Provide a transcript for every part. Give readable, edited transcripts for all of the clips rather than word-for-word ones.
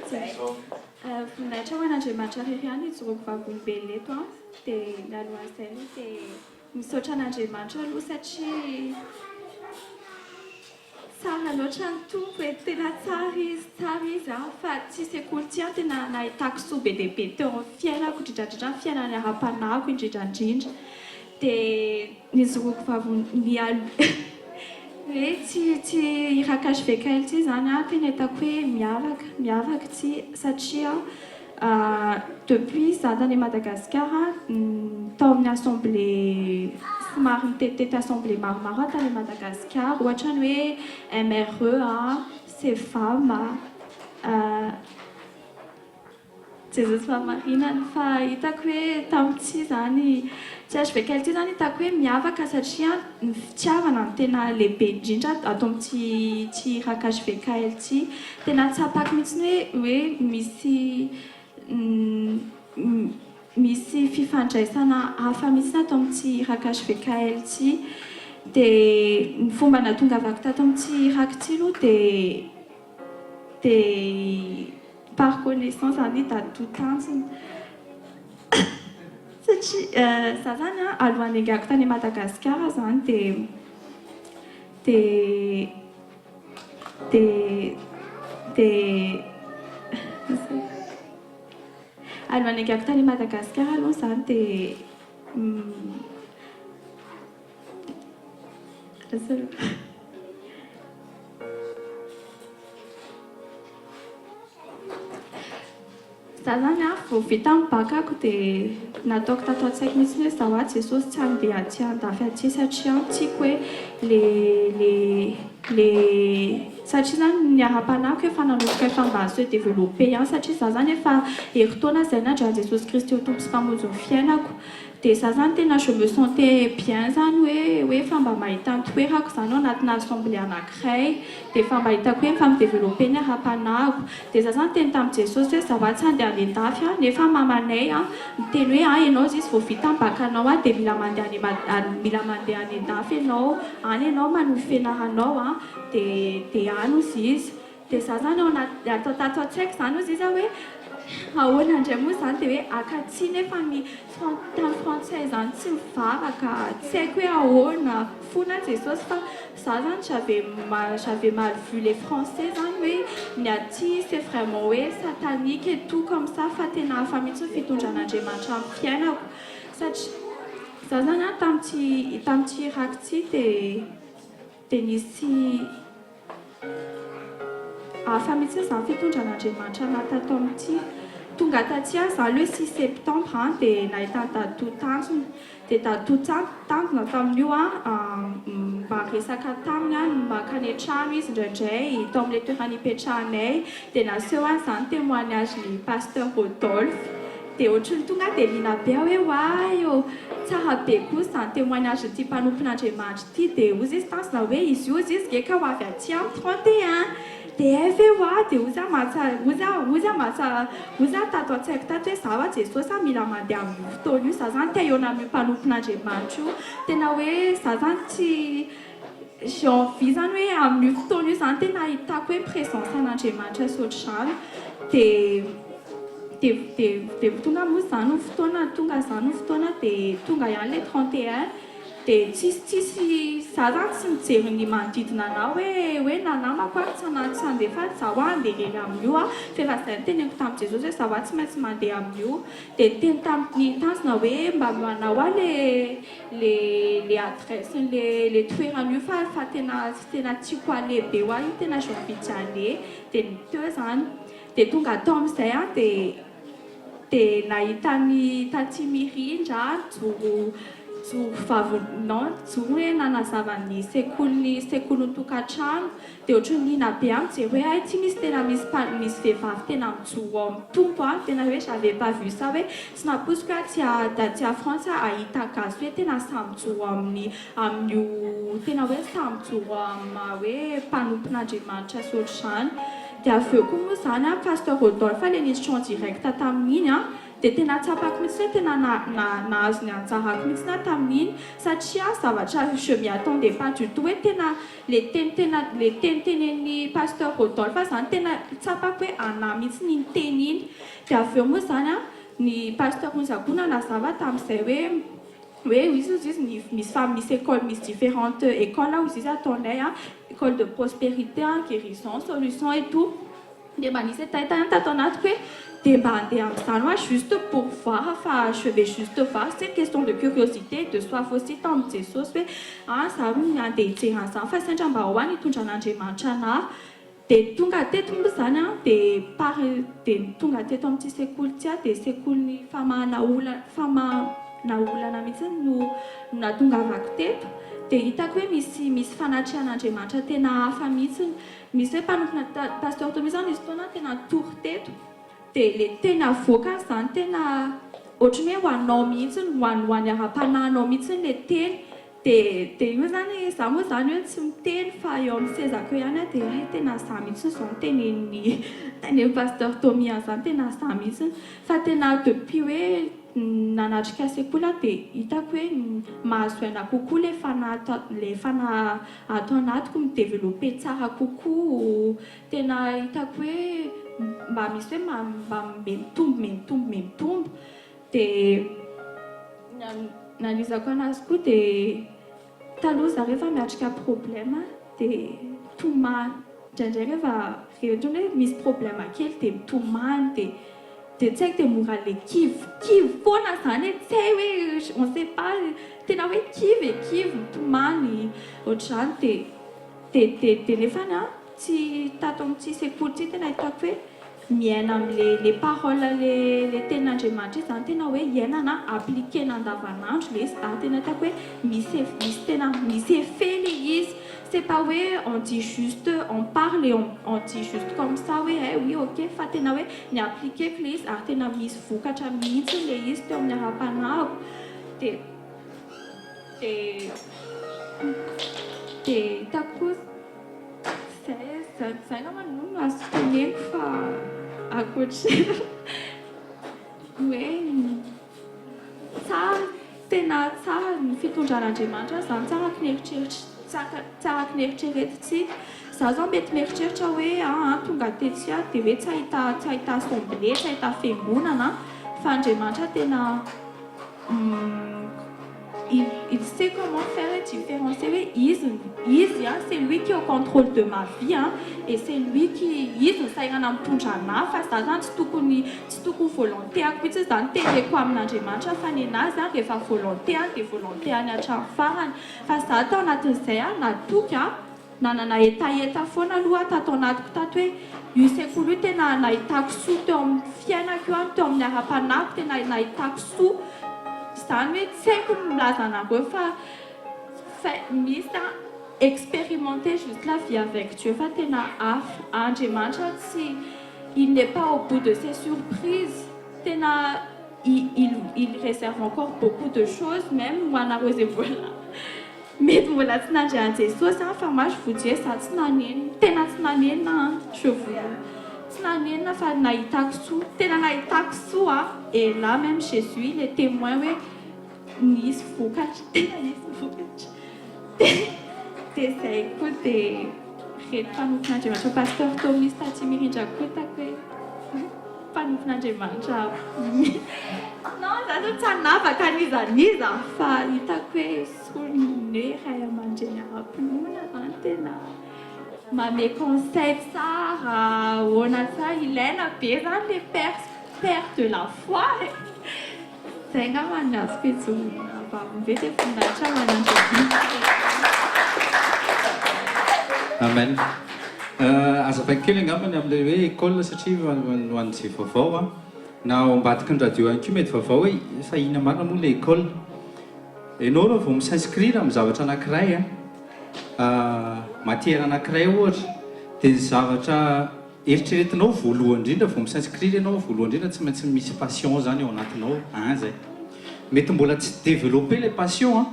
Voninahitra ho an'Andriamanitra irery ihany ijoroako vavolombelona eto an, dia mialohan'izay aloha dia misaotra an'Andriamanitra aloha satria tsara loatra ny Tompo e, tena tsara Izy, tsara Izy an, fa ity sekoly ity an tena nahitako soa be dia be teo amin'ny fiainako, indrindra indrindra ny fiainana ara-panahiko indrindra indrindra, dia nijoroako vavolombelona, mialoha hoe tsy tsy iraka HVKL ity izany an, tena hitako hoe miavaka, miavaka ity satria depuis za tany Madagasikara tao amin'ny assemblée somary nitetitety assemblée maromaro aho tany Madagasikara ohatra ny hoe MRE a, Cefam a, Jesosy fahamarinana fa hitako hoe tamin'ity izany tsy HVKL ity izany hitako hoe miavaka satria ny fitiavana no tena lehibe indrindra ato amin'ity ity iraka HVKL ity. Tena tsapako mihitsy hoe hoe misy misy fifandraisana hafa mihitsy ato amin'ity iraka HVKL ity. Dia ny fomba nahatongavako tato amin'ity iraka ity aloha dia dia Par connaissance zany dadatoa tanjona satria za zany an alohan'ny niaingako tany Madagascar zany dia dia dia dia alohan'ny niaingako tany Madagascar aloha zany dia Za zany an, vao vita ny bac-ako dia nataoko tato an-tsaiko mihitsy hoe izaho aho Jesosy tsy handeha aty andafy aty satria an tiako hoe le le le satria zany ny ara-panahiko efa nanomboka efa mba se développer ihany satria za zany efa herintaona izay nandray an'i Jesosy Kristy ho Tompo sy Mpamonjy ny fiainako. Dia za zany tena je me sentais bien zany hoe hoe efa mba mahita ny toerako zany ao anatina assemblée anakiray, dia efa mba hitako hoe efa mi-developper ny ara-panahiko. Dia za zany niteny tamin'i Jesosy hoe za va tsy handeha any an-dafy an, nefa mamanay an niteny hoe an ianao izy vao vita ny bac-nao an dia mila mandeha any Mad- mila mandeha any an-dafy ianao, any ianao manohy fianaranao an, dia dia any hozy izy. Dia za zany ao anaty, atao tato an-tsaiko zany hozy izy hoe ahoana indray moa izany dia hoe akaty nefa ny fran, tany frantsay izany tsy mivavaka, tsy haiko hoe ahoana, fona Jesosy fa za zany j'avais mal, j'avais mal vu les français zany hoe ny aty c'est vraiment hoe satanique et tout comme ça fa tena hafa mihitsy ny fitondran'Andriamanitra amin'ny fiainako satria za zany an tamin'ity tamin'ity iraka ity dia dia nisy Hafa mihitsy izany fitondran'Andriamanitra anah tato amin'ity. Tonga taty aho izaho le six septembre an, dia nahita an'i Dadatoa Tanjona. Dia Dadatoa Tanjona tamin'io an, mba niresaka taminy aho, mankany an-trano izy indraindray, tao amin'ilay toerana ipetrahanay. Dia naseho ahy izany témoignage-n'i Pasteur Rodolphe. Dia ohatran'ny tonga dia liana be aho hoe oay ô, tsara be koa izany témoignage-n'ity mpanompon'Andriamanitra ity. Dia hozy izy tanjona hoe izy io hozy izy nge ka ho avy aty amin'ny 31. Dia hay ve hoa, dia hozy aho mantsy, hozy aho, hozy aho mantsy, hozy aho tato an-tsaiko tato hoe izaho hoa Jesosy aho mila mandeha amin'io fotoana io, izaho izany te hihaona amin'io mpanompon'Andriamanitra io. Tena hoe izaho izany tsy, j'ai envie izany hoe amin'io fotoana io izany tena ahitako hoe présence an'Andriamanitra sy ohatr'izany. Dia. Dia dia dia tonga moa izany ny fotoana, tonga izany ny fotoana dia tonga ihany ilay 31 dia tsisy tsisy za zany tsy nijery ny manodidina anah hoe hoe na namako ary tsy hana tsy handeha fa za hoa handeha irery amin'io aho fa efa izay no teneniko tamin'i Jesosy hoe za hoa tsy maintsy mandeha amin'io dia niteny tamin'ny tanjona hoe mba manao aho le le le adresse le le toerana io fa fa tena tena tiako aller be hoa io tena j'ai envie d'y aller dia teo izany Dia tonga tao amin'izay aho dia dia nahita an'i Tatie Mirindra nijoro nijoro vavol non nijoro hoe nanazava ny sekolin'ny sekolin'ny tokantrano. Dia ohatran'ny liana be aho mijery hoe hay ity misy tena misy mpa misy vehivavy tena mijoro ao amin'ny Tompo an, tena hoe j'avais pas vu ça hoe tsy nampoiziko hoe aty aty à France hahita gasy hoe tena sahy mijoro amin'ny amin'io tena hoe sahy mijoro amin'ny maha hoe mpanompon'Andriamanitra sy ohatr'izany. Dia avy eo koa moa izany an, Pasteur Rodolphe ilay niditra en direct tamin'iny an, Dia tena tsapako mihitsy hoe tena na na nahazo ny anjarako mihitsy aho tamin'iny satria zavatra je m'y attendais pas du tout hoe tena le teny tena le teny tenenin'ny pasteur Rodolphe zany tena tsapako hoe anahy mihitsy iny teny iny. Dia avy eo moa zany a, ny pasteur Onja koa nanazava tamin'izay hoe izy ozy izy ny misy fa misy école, misy différentes écoles ozy izy ataonay a, école de prospérité, guérison, solution et tout. Dia mba nisy hetaheta ihany tato anatiko hoe dia mba handeha amin'izany hoa juste pour voir, fa je vais juste voir, c'est question de curiosité, de soif aussi tamin'i Jesosy hoe za andeha hijery an'izany fa sendra mba ho any hitondra an'Andriamanitra anahy. Dia tonga teto moa zany a, dia par dia tonga teto amin'ity sekoly ity a, dia sekoly famahana olana, famahana olana mihitsy no nahatongavako teto. Dia hitako hoe misy fanatrehan'Andriamanitra tena hafa mihitsy. Misy hoe mpanompona pasteur Tommy zany nisy fotoana tena nitory teto, dia le teny avoakany zany tena ohatran'ny hoe ho anao mihitsy, ho an'ny ara-panahinao mihitsy le teny. Dia io zany za moa zany hoe tsy miteny fa eo amin'ny sezako eo ihany aho, dia hay tena za mihitsy zao no tenenin'ny pasteur Tommy an'izany, tena za mihitsy. Fa tena depuis hoe nanatrika sekoly aho, dia hitako hoe mahazo aina kokoa le fanahy, le fanahy ato anatiko midéveloppe tsara kokoa. Tena hitako hoe mba misy hoe mba mitombo, mitombo, mitombo. Dia nanizako anazy koa, dia taloha za rehefa miatrika problème dia mitomany indraindray, rehefa rehetra hoe misy problème kely dia mitomany, dia tsy haiko, dia mora le kivy kivy foana zany e, tsy hay hoe, on sait pas, tena hoe kivy e, kivy, mitomany ohatr'izany. Dia nefany a, tsy tato amin'ity sekoly ity tena hitako hoe miaina amin'le le parole, le tenin'Andriamanitra io zany, tena hoe iainana, appliquena andavanandro le izy, ary tena hitako hoe misy tena misy effet le izy. C'est pas hoe on dit juste, on parle et on dit juste comme ça hoe eh oui, ok, fa tena hoe ny appliqueko le izy ary tena misy vokatra mihitsy le izy teo amin'ny ara-panahiko. Dia hitako koa zay angamba no azo teneniko, fa ankoatr'izay hoe tsara, tena tsara ny fitondran'Andriamanitra zany, tsy araky ny eritreritra, tsy araky ny eritreretintsika. Za zao mety mieritreritra hoe tonga tetsy aho dia hoe tsy hahita assemblée, tsy hahita fiangonana, fa Andriamanitra tena il sait comment faire différencier hoe izy a, c'est lui qui est au contrôle de ma vie hein, et c'est lui qui, izy no sahirana mitondra anahy, fa za zany tsy tokony volonté-ako mihitsy zany teneko amin'Andriamanitra, fa ny anazy a, rehefa volonté a, dia volonté any hatramin'ny farany. Fa za tao anatin'izay a, natoky a, nanana hetaheta foana aloha tato anatiko tato hoe io sekoly io tena nahitako soa teo amin'ny fiainako io a, teo amin'ny ara-panahiko tena nahitako soa zany, hoe tsy haiko ny milaza anareo fa misy a, expérimenter juste la vie avec Dieu, fa tena hafa. Andriamanitra tsy, il n'est pas au bout de ses surprises, tena il réserve encore beaucoup de choses même ho anareo izay mbola mety mbola tsy nandray an Jesosy a. Fa moi, je vous dis, za tsy nanenina, tena tsy nanenina, je vous tsy nanenina, fa nahitako soa, tena nahitako soa. Et là même Jésus, il est témoin hoe nisy vokatra, tena nisy vokatra. Dia zay koa, dia reto mpanompon'Andriamanitra, pasteur Thomas taty mirindra koa, hitako hoe mpanompon'Andriamanitra, non, za zao tsy hanavaka an'iza n'iza, fa hitako hoe solony hoe ray aman-dreny ara-pinoana zany, tena mame conseil tsara, ahoana tsara, ilaina be zany le père de la foi. Zay angamba ny azoko ijoroana vavolombelona, dia voninahitra ho an'Andriamanitra. Amen. Azavaiko kely angambany amin'ilay hoe école, satria ho an'izay vaovao a, na ao ambadiky ny radio ihany koa mety vaovao hoe fa inona marina moa ilay école. Ianao raha vao mi-s'inscrire amin'ny zavatra anankiray a, matière anankiray ohatra, dia ny zavatra eritreretinao voalohany indrindra vao mi-s'inscrire ianao, voalohany indrindra tsy maintsy misy passion zany ao anatinao an. Zay mety mbola tsy développer ilay passion a,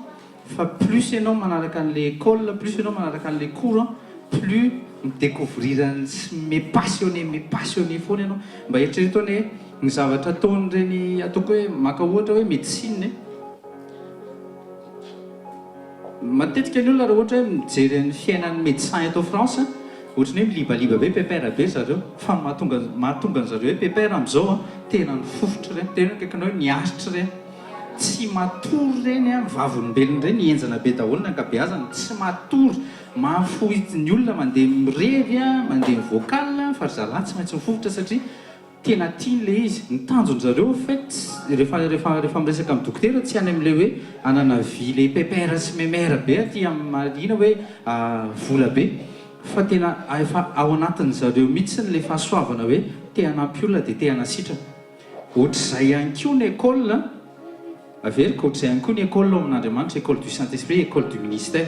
fa plus ianao manaraka an'le école, plus ianao manaraka an'le cours a, plus midécouvrir sy me passionné foana ianao. Mba eritrereto anie hoe Ny zavatra ataon'ireny ataoko hoe maka ohatra hoe médecine e. Matetika ny olona raha ohatra hoe mijery ny fiainan'ny médecin eto France, ohatran'ny hoe milibaliba be, pépère be zareo. Fa ny mahatonga mahatonga an'zareo hoe pépère amin'izao an, tena nifofotra ireny, tena akaikinao hoe niaritra ireny. Tsy matory ireny an, ny vavolombelona ireny henjana be daholo ny ankabeazany, tsy matory, mahafoy ny olona mandeha mirevy an, mandeha mi-vocal fa ry zalahy tsy maintsy mifofotra satria Tena tiany ilay izy. Ny tanjon-dry zareo en fait rehefa rehefa rehefa miresaka amin'ny dokotera tsy any amin'ilay hoe hanana vie le pépère sy mémère be aty amin'ny marina hoe vola be fa tena efa ao anatin-dry zareo mihitsy ilay fahasoavana hoe te hanampy olona dia te hanasitrana. Ohatr'izay ihany koa ny école. Averiko, ohatr'izay ihany koa ny école ao amin'Andriamanitra, école du Saint Esprit, école du ministère.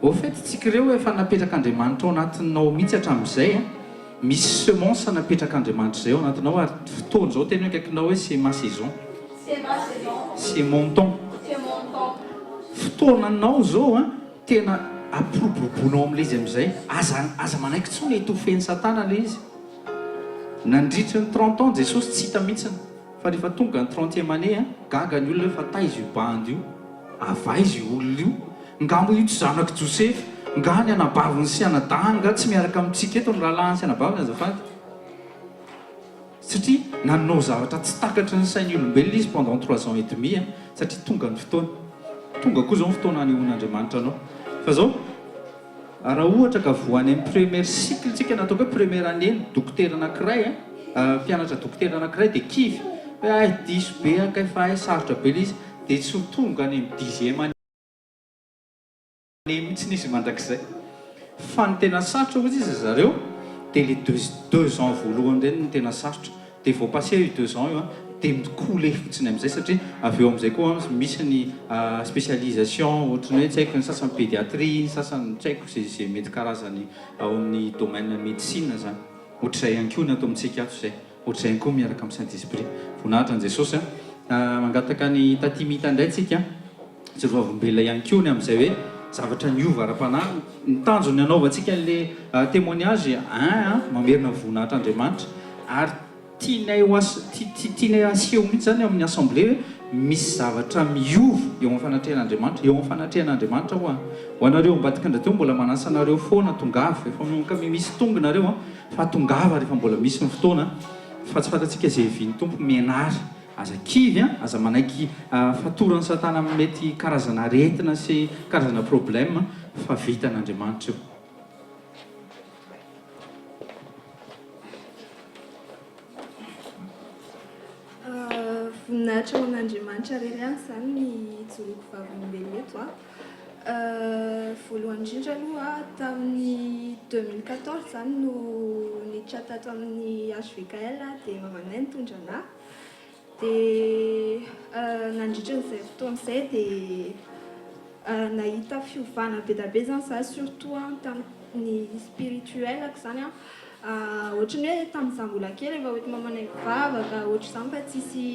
Au fait, tsika ireo efa napetrak'Andriamanitra ao anatinao mihitsy hatramin'izay an, misy semence napetrak'Andriamanitra izay ao anatinao ary fotoana izao tena akaikinao hoe c'est ma saison, c'est mon temps. Fotoananao izao an, tena ampiroboroboinao amin'ilay izy amin'izay, aza aza manaiky intsony étouffer-n'i satana ilay izy. Nandritry ny 30 ans Jesosy tsy hita mihitsiny. Fa rehefa tonga ny trentième année a, gaga ny olona hoe fa taiza io bandy io? Avy aiza io olona io? Nga moa io tsy zanak'i Josefa? Nga ny anabaviny sy anadahiny nga tsy miaraka amintsika eto ny rahalahiny sy anabaviny azafady? Satria nanao zavatra tsy takatry ny sain'ny olombelona izy pendant trois ans et demi a, satria tonga ny fotoana. Tonga koa izao ny fotoana hanehoan'Andriamanitra anao. Fa izao, Raha ohatra ka voa any amin'ny première cycle tsika na ataoko hoe première année ny dokotera anakiray a, mpianatra dokotera anakiray dia kivy hoe hay diso be aho kay fa hay sarotra be ilay izy dia tsy ho tonga any amin'ny dixième année mihitsy izy mandrakizay. Fa ny tena sarotra hozy izy ry zareo dia ilay deux deux ans voalohany ireny no tena sarotra. Dia vao passer io deux ans io an, dia mi-couler fotsiny amin'izay satria avy eo amin'izay koa an misy ny spécialisation ohatran'ny hoe tsy haiko ny sasany pédiatrie, ny sasany tsy haiko izay izay mety karazany ao amin'ny domaine médecine izany. Ohatr'izay ihany koa ny ato amintsika ato izay. Ohatr'izay ihany koa miaraka amin'ny Saint Esprit. Voninahitra an'i Jesosy an. Mangataka an'i Tatie Mita indray tsika. Tsy vavolombelona ihany koa ny amin'izay hoe zavatra niova ara-panahy. Ny tanjona hanaovantsika an'ilay témoignage un an, mamerina ny voninahitr'Andriamanitra ary tianay ho as- tianay haseho mihitsy izany eo amin'ny assemblée hoe misy zavatra miova eo amin'ny fanatrehan'Andriamanitra, eo amin'ny fanatrehan'Andriamanitra ho'a. Ho anareo ambadiky ny radio mbola manasa anareo foana tongava, efa manomboka misy tonga nareo an, fa tongava rehefa mbola misy ny fotoana fa tsy fantatsika izay hiavian'ny Tompo, mianara. Aza kivy an, aza manaiky fatoran'i satana amin'ny mety karazana aretina sy karazana problème fa vitan'Andriamanitra io. Voninahitra ho an'Andriamanitra irery ihany izany ny hijoroako vavolombelona eto an. Voalohany indrindra aloha tamin'ny 2014 izany no niditra tato amin'ny HVKL dia mamanay nitondra anà. Dia nandritra an'izay fotoana izay dia nahita fiovana be dia be izany izaho surtout tamin'ny spirituel-ko izany an. Ohatran'ny hoe tamin'izaho mbola kely efa hoentin'i mamanay mivavaka ohatr'izany fa tsisy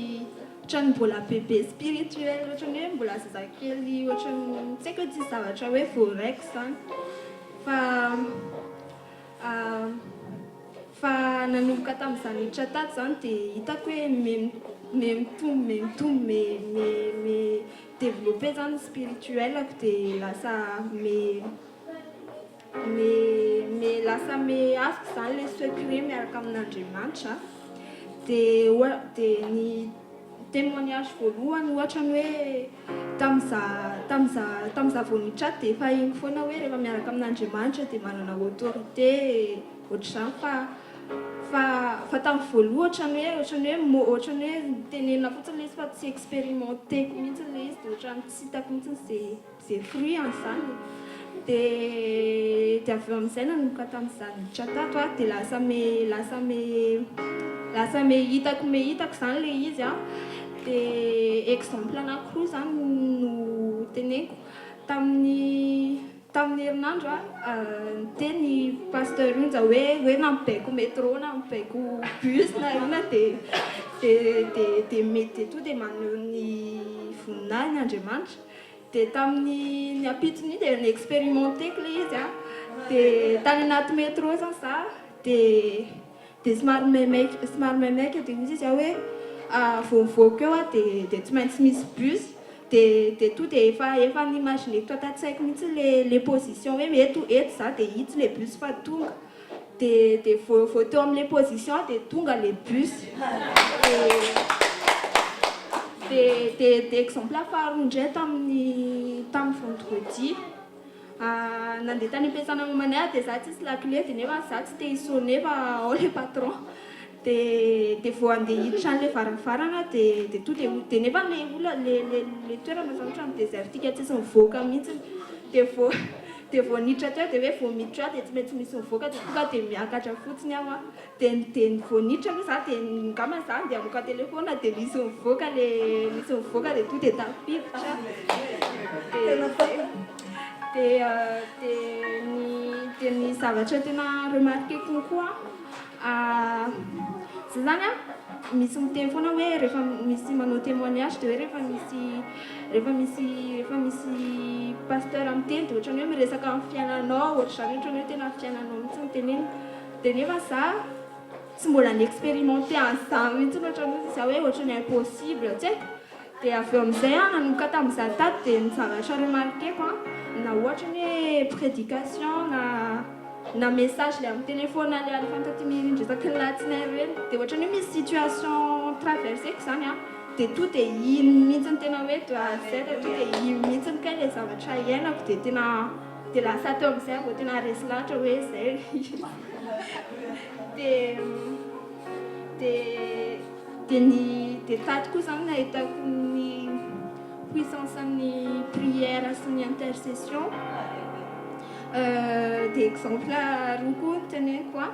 ohatran'ny mbola bebe spirituel ohatran'ny hoe mbola zazakely ohatran'ny tsy haiko hoe tsisy zavatra hoe voaraiko izany fa Fa nanomboka tamin'izaho niditra tato izany dia hitako hoe me me mitombo me mitombo me me me développer izany ny spirituel-ko dia lasa me me me lasa me azoko izany ilay secret miaraka amin'Andriamanitra dia oa- dia ny témoignage voalohany ohatra ny hoe tamin'izaho tamin'izaho tamin'izaho vao niditra ato dia efa henoko foana hoe rehefa miaraka amin'Andriamanitra dia manana autorité Ohatr'izany fa fa fa tamin'ny voalohany ohatran'ny hoe ohatran'ny hoe mo- ohatran'ny hoe tenenina fotsiny ilay izy fa tsy expérimenté-ko mihitsy ilay izy dia ohatran'ny tsy hitako mihitsy izay izay fruit an'izany e. Dia dia avy eo amin'izay nanomboka tamin'izaho niditra tato aho dia lasa me lasa me lasa me hitako me hitako izany ilay izy an. Dia exemple anankiroa izany no teneniko. Tamin'ny Tamin'ny herinandro niteny Pasteur Onja hoe hoe na mibaiko métro na mibaiko bus na inona dia dia dia dia mety dia tonga dia maneho ny voninahiny Andriamanitra. Dia tamin'ny ny ampitson'iny dia ni-expérimenté-ko ilay izy an, dia tany anaty métro izany za dia. Dia somary maimaika somary maimaika dia hoy izy aho hoe vao mivoaka eo aho dia dia tsy maintsy misy bus dia dia to dia efa efa ni-imaginer-ko tato an-tsaiko mihitsy le le position hoe eto eto za dia itsy le bus fa tonga dia dia vao vao teo amin'le position aho dia tonga le bus dia dia dia dia exemple faharoa indray tamin'ny tamin'ny vendredi. Nandeha tany am-piasana mamanay aho dia za tsisy lakile dia nefa za tsy te hi-sonner fa ao le patron dia dia vao handeha hiditra an'ilay varavarana dia dia to dia dia nefa le olona le le le toerana zany ohatran'ny désertique tsisy mivoaka mihitsy dia vao dia vao niditra teo dia hoe vao miditra eo aho dia tsy maintsy misy mivoaka dia tonga dia miakatra fotsiny aho an dia dia vao niditra aloha za dia angamba za andeha hamoaka telephone dia nisy nivoaka le nisy nivoaka dia tonga dia tafiditra dia dia dia ny dia ny zavatra tena remarquer-ko koa za zany an misy miteny foana hoe rehefa misy manao témoignage dia hoe rehefa misy rehefa misy rehefa misy pasteur miteny dia ohatran'ny hoe miresaka amin'ny fiainanao ohatr'izany ohatran'ny hoe tena fiainanao mihitsy no teneniny. Dia nefa za tsy mbola ni-expérimenter an'izany mihitsy ohatran'ny hoe za hoe ohatran'ny impossible, tsy haiko. Dia avy eo amin'izay aho nanomboka tamin'iza tato dia ny zavatra remarquer-ko an, na ohatra ny hoe prédication na na message ilay amin'ny téléphone ilay alefan'i taty Mirindra isaky ny latsinainy ireny, dia ohatran'ny hoe misy situation traverser-ko izany an, dia to dia iny mihitsy no tena hoe de A à Z, to dia iny mihitsy kay ilay zavatra iainako dia tena. Dia lasa teo amin'izay aho vao tena resy lahatra hoe izay ilay izy. Dia dia dia ny dia tato koa izany nahitako ny puissance an'ny prière sy ny intercession. Dia exemple roa koa no teneniko an.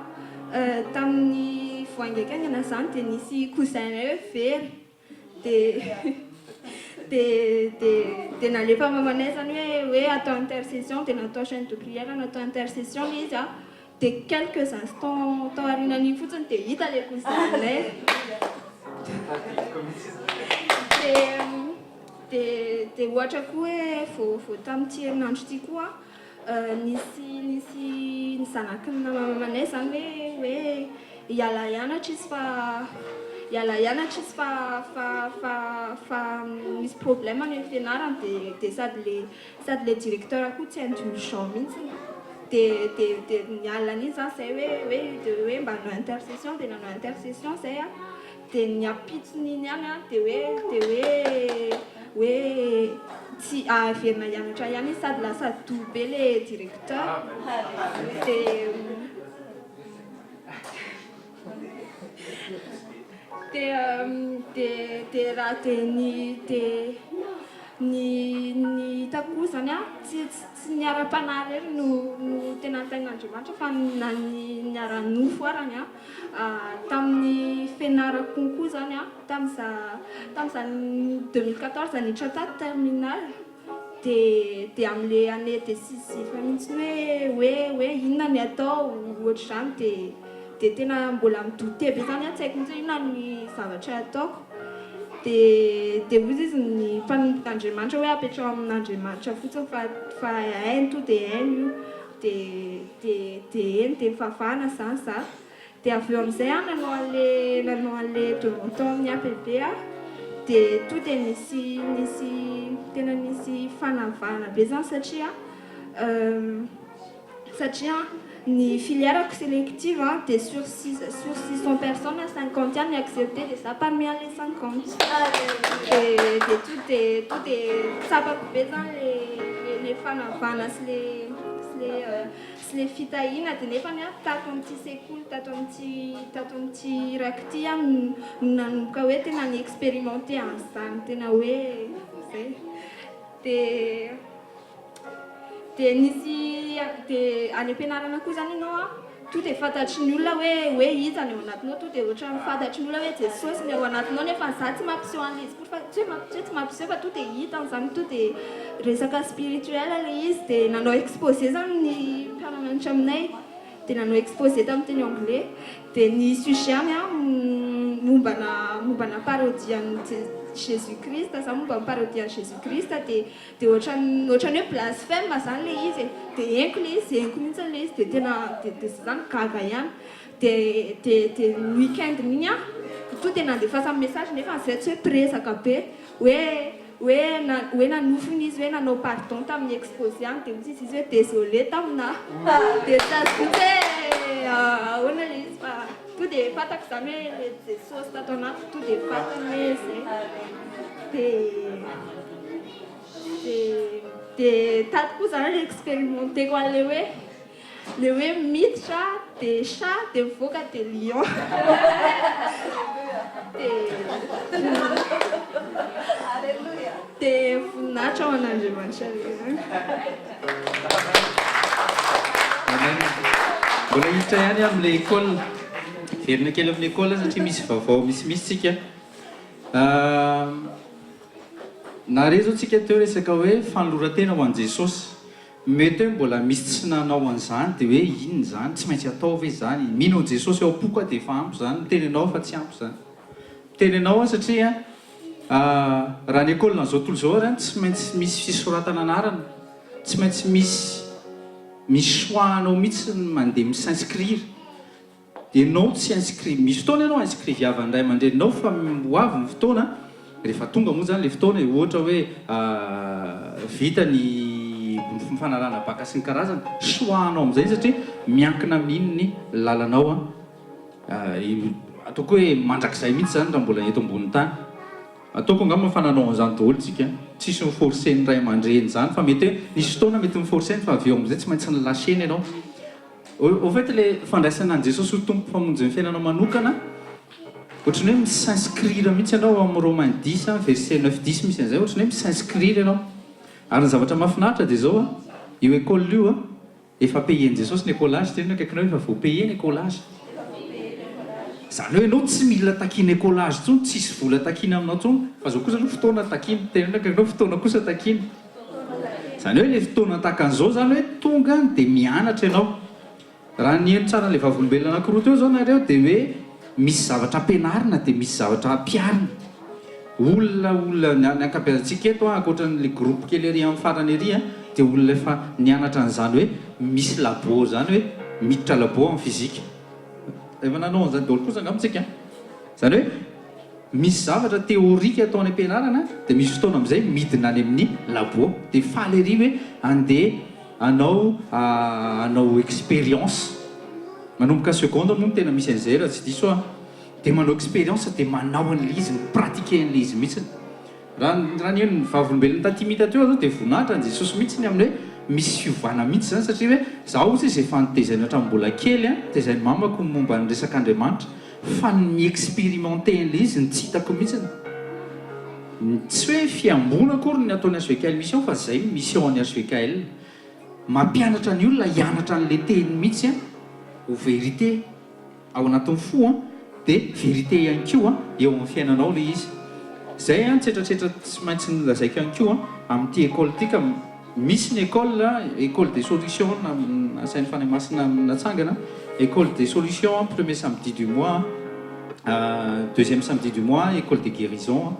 Tamin'ny vao haingankaingana izany dia nisy cousin-nay hoe very. Dia dia dia dia nalefa mamanay zany hoe hoe atao intercession dia natao chaîne de prière natao intercession ilay izy an, dia quelques instants tao aorianan'iny fotsiny dia hita ilay cousin-nay. Dia dia dia ohatra koa hoe vao vao tamin'ity herinandro ity koa nisy nisy ny zanaky ny mamanay zany hoe hoe hiala hianatra izy fa hiala hianatra izy fa fa fa fa misy problème any amin'ny fianarany dia dia sady le sady le directeur koa tsy indulgent mihitsy dia dia dia ny alina an'iny zany zay hoe hoe dia hoe mba hanao intercession dia nanao intercession zay a Dia ny ampitson'iny ihany an, dia hoe, dia hoe, hoe tsy averina hianatra ihany izy sady lasa doux be le directeur. Dia, dia, dia, dia raha dia ny, dia ny, ny hitako koa izany an, tsy, tsy ny ara-panahy irery no, no tena antain'Andriamanitra fa na ny, ny ara-nofo arany an. Tamin'ny fianarako konko zany an, tamin'iza tamin'iza 2014 niditra tato terminale dia dia amin'ilay année décisive mihitsy hoe hoe hoe inona ny atao ohatr'izany dia dia tena mbola mi-douter be zany aho tsy haiko mihitsy hoe inona ny zavatra ataoko dia dia hoy izy ny mpanompon'Andriamanitra hoe apetraho amin'Andriamanitra fotsiny fa fa hainy to dia hainy io. Dia dia dia eny dia nivavahana izany za. Dia avy eo amin'izay aho nanao an'le nanao an'le demande tao amin'ny APB aho. Dia to dia nisy nisy tena nisy fanavahana be izany satria satria ny filière-ko sélective an dia sur sur 600 personnes 50 ihany ny accepté dia za parmi an'le 50. Dia dia to dia to dia tsapako be izany le le fanavahana sy le sy le sy le fitahiana dia nefany aho tato amin'ity sekoly tato amin'ity tato amin'ity iraka ity aho no nanomboka hoe tena ni-expérimenter an'izany tena hoe zay dia dia nisy dia any am-pianarana koa izany ianao an To dia fantatry ny olona hoe hoe iza ny ao anatinao, to dia ohatran'ny fantatry ny olona hoe Jesosy ny ao anatinao nefa za tsy mampiseho an'ilay izy akory fa tsy hoe tsy hoe tsy mampiseho fa to dia hitany izany to dia resaka spirituel ilay izy dia nanao exposé izany ny mpiara-mianatra aminay dia nanao exposé tamin'ny teny anglais dia ny sujet-ny an mombana mombana parodie an'i Jésus Christ izany momba ny parodie an'i Jésus Christ dia Dia ohatran'ny ohatran'ny hoe blasphème zany ilay izy e. Dia henoko ilay izy, henoko mihitsy ilay izy dia tena dia dia za zany gaga ihany. De de de ny week-end iny aho to de nandefasany message nefa zay tsy hoe mpiresaka be hoe hoe na hoe nanofina izy hoe nanao pardon tamin'ny exposé any, de hoy izy hoe désolé tamina, de tsy azoko mihitsy hoe ahoana le izy, fa to de fantako zany hoe le Jesosy tato anatiko to de fantany hoe zay. De tato koa zany le expérimenté-ko an'le hoe miditra de chat, de mivoaka de lion, de voninahitra ho an'Andriamanitra re. Amen. Mbola hiditra ihany amin'ilay école. Verina kely amin'ny école satria misy vaovao misimisy tsika. Nare zao tsika teo resaka hoe fanoloran-tena ho an'i Jesosy. Mety hoe mbola misy tsy nanao an'izany, dia hoe inona izany, tsy maintsy atao ve izany? Mino an'i Jesosy ao am-poko aho dia efa ampy izany. Miteny anao aho fa tsy ampy izany. Miteny anao aho satria raha ny école an'izao tontolo izao ary tsy maintsy misy fisoratana anarana, tsy maintsy misy misy choix anao mihitsy ny mandeha mi-s'inscrire. Enao tsy inscrit, misy fotoana ianao inscriviavan'ny ray aman-dreninao fa ho avy ny fotoana, rehefa tonga moa izany ilay fotoana e, ohatra hoe vita ny fanalana bacc sy ny karazany, choix anao amin'izay satria miankina amin'iny ny lalanao an, ataoko hoe mandrakizay mihitsy izany raha mbola eto ambonin'ny tany. Ataoko angamba fa nanao an'izany daholo tsika, tsisy ni-forcer-n'ny ray aman-dreny izany fa mety hoe nisy fotoana mety ni-forcer-ny fa avy eo amin'izay tsy maintsy ni-lâcher-ny ianao. Au fait le fandraisana an'i Jesosy ho Tompo Mpamonjy ny fiainanao manokana, ohatran'ny hoe mi-s'inscrire mihitsy ianao ao amin'ny Romains dix verset neuf dix misy an'izay, ohatran'ny hoe mi-s'inscrire ianao. Ary ny zavatra mahafinaritra dia izao an, io école io an, efa payer-n'i Jesosy ny écolage, teneno akaikinao hoe efa voa-payer ny écolage. Izany hoe ianao tsy mila takiana écolage intsony, tsisy vola takiana aminao intsony, fa izao kosa aloha fotoana takiana, teneno akaikinao hoe fotoana kosa takiana. Izany hoe ilay fotoana tahaka an'izao izany hoe tonga dia mianatra ianao. Raha niheno tsara an'ilay vavolombelona anankiroa teo izao nareo dia hoe misy zavatra ampianarina dia misy zavatra ampiharina. Olona olona ny ankabeazantsika eto an, ankoatra an'ilay groupe kely ery amin'ny farany ery an, dia olona efa nianatra an'izany hoe misy labo izany hoe miditra labo amin'ny physique. Efa nanao an'izany daholo kosa angamba tsika an. Izany hoe Misy zavatra théorique atao any am-pianarana dia misy fotoana amin'izay midina any amin'ny labo dia faly ery hoe andeha hanao hanao expérience. Manomboka seconde moa no tena misy an'izay raha tsy diso aho. Dia manao expérience dia manao an'ilay izy, mi-pratiquer an'ilay izy mihitsiny. Raha raha ny ny vavolombelon'ny taty Mita teo aloha dia voninahitra an'i Jesosy mihitsy ny amin'ny hoe misy fiovana mihitsy izany satria hoe izaho ohatry izy efa nitezaina hatramin'ny mbola kely an, tezain'ny mamako ny momba ny resak'Andriamanitra. Fa ny mi-experimenter an'ilay izy no tsy hitako mihitsiny. Tsy hoe fihamboana akory ny ataon'ny HVKL Mission fa izay ny mission an'ny HVKL. Mampianatra ny olona hianatra an'ilay teny mihitsy ho vérité ao anatin'ny fo dia vérité ihany koa eo amin'ny fiainanao ilay izy. Izay an, tsetratsetra tsy maintsy nolazaiko ihany koa amin'ity école ity ka. Misy ny école, école des solutions nasain'ny Fanahy Masina natsangana, école des solutions premier samedi du mois, deuxième samedi du mois école des guérisons,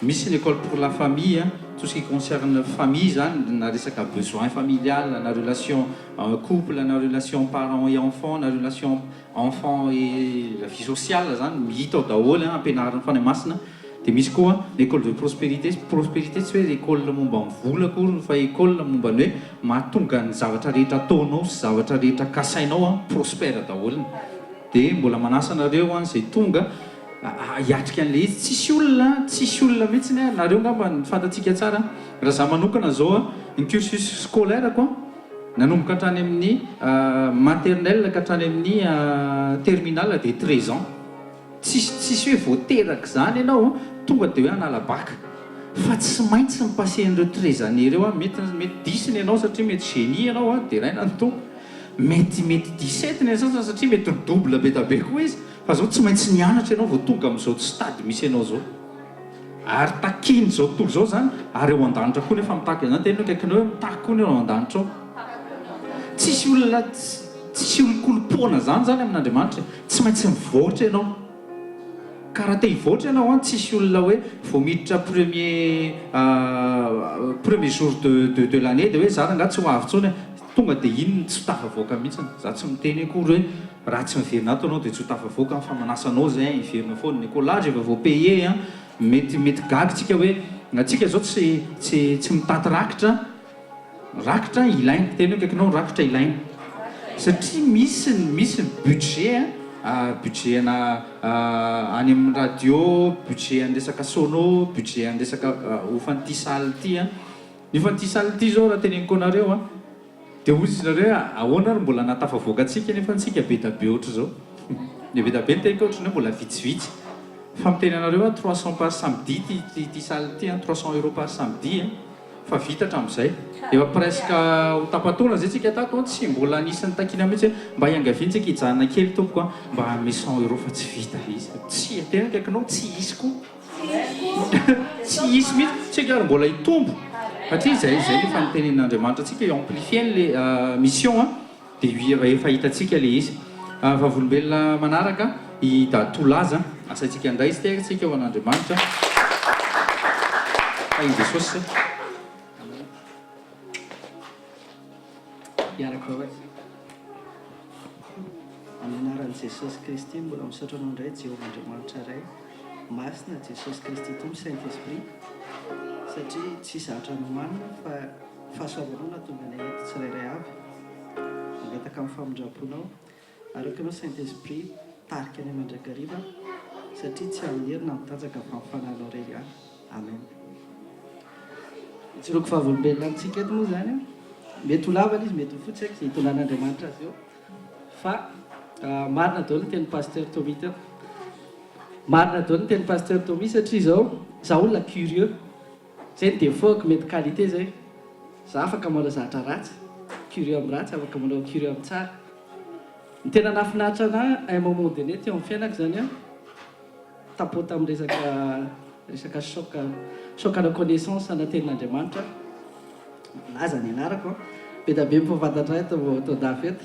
misy ny école pour la famille, tout ce qui concerne famille zany na resaka besoin familial na relation couple na relation parent et enfant na relation enfant et la vie sociale zany hita ao daholo ampianarin'ny Fanahy Masina. Dia misy koa ny école de prospérité, prospérité tsy hoe école momba ny vola akory fa école momba ny hoe mahatonga ny zavatra rehetra ataonao sy zavatra rehetra kasainao an prospère daholo. Dia mbola manasa anareo an izay tonga hiatrika an'ilay izy, tsisy olona, tsisy olona mihitsiny an, nareo angamba ny fantatsika tsara, raha za manokana zao an, ny cursus scolaire-ko an, nanomboka hatrany amin'ny maternelle ka hatrany amin'ny terminale dia 13 ans. Tsisy tsisy hoe vao teraka izany ianao tonga dia hoe hanala bac. Fa tsy maintsy mi-passer an'ireo 13 années ireo an, mety mety dix ny anao satria mety génie ianao an, deraina ny Tompo. Mety mety 17 ny an'ny sasany satria mety ni-double be da be koa izy. Fa zao tsy maintsy nianatra ianao vao tonga amin'izao stade misy anao izao. Ary takian'izao tontolo izao izany, ary ao an-danitra koa nefa mitaky an'izany, teneno akaikinao hoe mitaky koa ny ao an-danitra ao. Tsisy olona tsisy olon-kolom-poana izany izany amin'Andriamanitra e. Tsy maintsy mivoatra ianao. Ka raha te hivoatra ianao an, tsisy olona hoe vao miditra premier premier jour de de de l'année dia hoe za rangaha tsy ho avy intsony e. Tonga dia iny no tsy ho tafavoaka mihitsiny. Za tsy miteny akory hoe raha tsy miverina ato anao dia tsy ho tafavoaka fa manasa anao zay hiverina foana. Ny écolage efa voa payer an. Mety mety gaga tsika hoe antsika zao tsy tsy tsy mitaty rakitra, rakitra ilaina, teny hoe akaikinao rakitra ilaina. Satria misy ny misy ny budget an, budget ana any amin'ny radio, budget an'ny resaka sono, budget an'ny resaka hofan'ity salle ity an. Nefa ity salle ity zao raha teneniko anareo an, dia hoy izy nareo hoe ahoana ary mbola nahatafavoaka antsika nefa antsika be da be ohatr'izao. Ny be da be no teneniko ohatran'ny hoe mbola vitsivitsy. Fa miteny anareo aho 300 par samedi ity ity salle ity an, 300 euros par samedi an, fa vita hatramin'izay. Efa presque ho tapa-taona izay tsika tato an, tsy mbola nisy nitakiana mihitsy hoe mba iangaviana tsika hijanona kely tompoko an, mba hanome 100 euros fa tsy vita ilay izy. Tsy, tena akaikinao tsy hisy koa. Tsy hisy mihitsy, tsika ary mbola hitombo satria izay izay no efa nitenenin'Andriamanitra antsika hi-amplifier an'le mission an, dia efa hitantsika le izy. Vavolombelona manaraka i Dadatoa Laza, asaintsika indray izy tehaka tsika ho an'Andriamanitra. Tahin'i Jesosy. Amen. Hiaraka ho azy. Amin'ny anaran'i Jesosy Kristy mbola misaotra anao indray Jehovah Andriamanitra Ray Masina Jesosy Kristy Tompo Saint Esprit satria tsy zatra nomanina fa fahasoavanao nahatonga anay eto tsirairay avy mangataka amin'ny famindramponao araka anao Saint Esprit tarika anay mandrakariva satria tsy amin'ny hery na amin'ny tanjaka fa amin'ny fanahinao irery ihany Amen. Ijoroako vavolombelona amintsika eto moa izany an, mety ho lava ilay izy, mety ho fohy, tsy haiko izay hitondran'Andriamanitra azy eo, fa marina daholo ny tenin'i Pasteur Tommy teo. Marina daholo ny tenin'i Pasteur Tommy satria izao, za olona curieux, izay ny défaut-ko, mety qualité izay, za afaka manao zavatra ratsy, curieux amin'ny ratsy, afaka manao curieux amin'ny tsara. Ny tena nahafinaritra anah à un moment donné teo amin'ny fiainako izany an, Tapo tamin'ny resaka resaka choc choc à la connaissance ana tenin'Andriamanitra aho. Milaza ny anarako an. Be dia be mpahafantatra ahy eto eto andafy eto.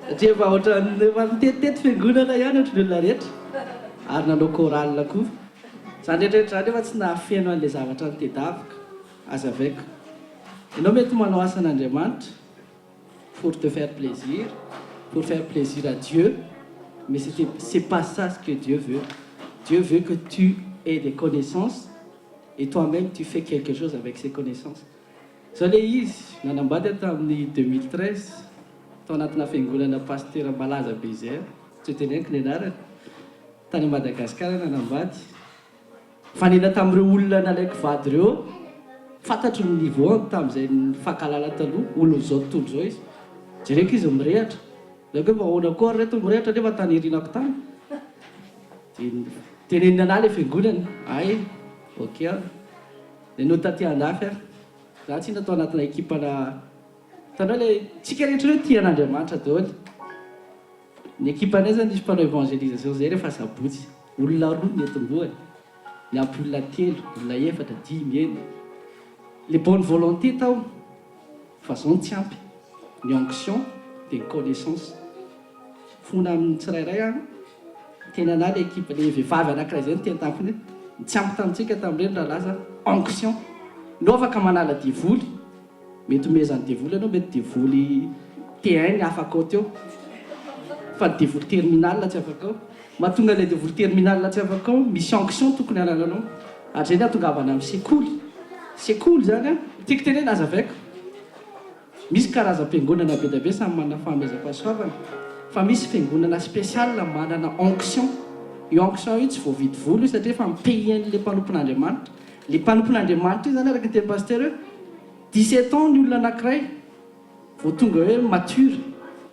Satria efa ohatran'ny efa nitetitety fiangonana ihany ohatran'ny olona rehetra. Ary nanao chorale koa. Izany rehetra rehetra izany efa tsy nahafeno an'ilay zavatra notedaviko. Hazavaiko. Ianao mety manao asan'Andriamanitra. pour te faire plaisir, pour faire plaisir à Dieu, mais c'est pas ça ce que Dieu veut. Dieu veut que tu aies des connaissances et toi-même tu fais quelque chose avec ces connaissances. Zao le izy, nanambady aho tamin'ny 2013, tao anatina fiangonana pasitera malaza be izay aho, tsy ho teneniko ny anarany, tany Madagascar aho nanambady. Nifanena tamin'ireo olona nalaiko vady ireo aho. Fantatro ny niveau-ny tamin'izay nifankahalala taloha, olon'izao tontolo izao izy. Jereko izy mirehatra. Lazaiko hoe fa ahoana koa ary reto mirehatra nefa tany irinako tany. Dia teneniny an'ahy ilay fiangonana. Hay, ok ary. Dia nody taty andafy aho. Za tsinona tao anatina ekipana, hitanao ilay, tsika rehetra ireo tia an'Andriamanitra daholo. Ny ekipanay zany nisy mpanao evangelisation zay rehefa sabotsy, olona roa ny netombohany, niampy olona telo, olona efatra, dimy, enina. Le bonne volonté tao fa zao no tsy ampy, ny onction dia ny connaissance. Fona amin'ny tsirairay an, teny anah le ekipa, le vehivavy anakiray zay niteny tamiko hoe ny tsy ampy tamintsika tamin'ireny rahalahy zany onction. No afaka manala devoly. Mety homehezan'ny devoly ianao, mety devoly T1 ny afaka ao teo, fa ny devoly terminal tsy afaka ao. Mahatonga ilay devoly terminal tsy afaka ao, misy onction tokony hanananao. Ary izay no hahatongavana amin'ny sekoly. Sekoly izany an, tiako tenena, hazavaiko. Misy karazam-piangonana be dia be samy manana fanomezam-pahasoavana, fa misy fiangonana spécial manana onction. Io onction io tsy voavidy vola io satria efa mi-payer-n'ilay mpanompon'Andriamanitra. Ilay mpanompon'Andriamanitra io izany araka ny tenin'i Pasitera hoe 17 ans ny olona anankiray vao tonga hoe mature.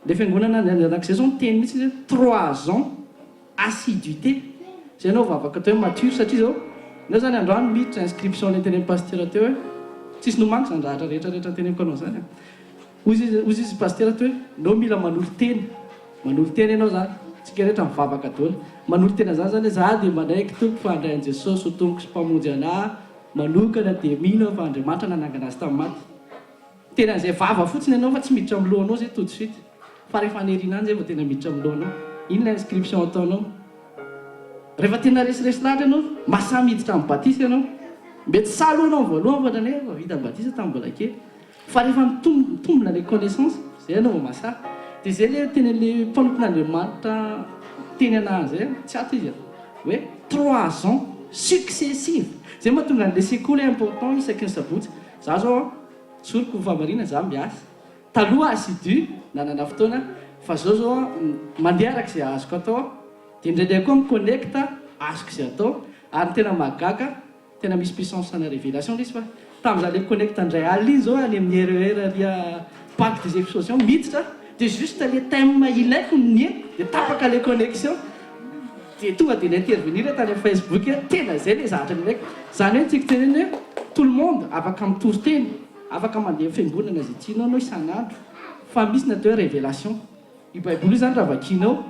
Ilay fiangonana anankiray izao miteny mihitsy izy hoe trois ans assiduité izay ianao vao afaka atao hoe mature satria izao ianao izany androany miditra inscription ilay tenenin'i Pasitera teo hoe tsisy nomaniko izany rahatra rehetra rehetra teneniko anao izany an. Hoy izy hoy izy Pasitera teo hoe nao mila manolo-tena, manolo-tena ianao izany, tsika rehetra mivavaka daholo, manolo-tena izany izany hoe za dia manaiky Tompo fa handray an'i Jesosy ho Tompoko sy Mpamonjy anah manokana dia mino aho fa Andriamanitra nanangana azy tamin'ny maty. Tena izay vava fotsiny ianao fa tsy miditra amin'ny lohanao izay tout de suite fa rehefa any aoriana any izay vao tena miditra amin'ny lohanao. Iny ilay inscription ataonao. Rehefa tena resiresy lahatra ianao, mahasahy miditra amin'ny batisa ianao. Mety sahy aloha ianao amin'ny voalohany fa ohatran'ny hoe efa vita batisa tamin'ny mbola kely. Fa rehefa mitombina le connaissance. Zay ianao vao mahasahy. Dia izay ilay tenin'ilay mpanompon'Andriamanitra niteny anah an'izay, tsy ato izy a, hoe trois ans successive. Izay mahatonga an'ilay sekoly important isaky ny sabotsy. Za zao an, tsoriko ny fahamarinana, za miasa. Taloha assidu, nanana fotoana, fa zao zao an, mandeha araka izay azoko atao aho. Dia indraindray koa mi-connecte, azoko izay atao. Ary ny tena mahagaga, Tena misy puissance ana révélation ilay izy fa tamin'izaho le connecte indray alina iny zao any amin'ny RER ary à Parc des Expositions miditra dia juste le thème ilaiko no nihainoko dia tapaka le connexion dia tonga dia ni-intervenir tany amin'ny Facebook hoe tena izay le zavatra nilaiko. Izany hoe ny tiako tenenina hoe tout le monde afaka mitory teny, afaka mandeha amin'ny fiangonana izay tianao anao isan'andro fa misy ny atao hoe révélation. Io baiboly io zany raha vakianao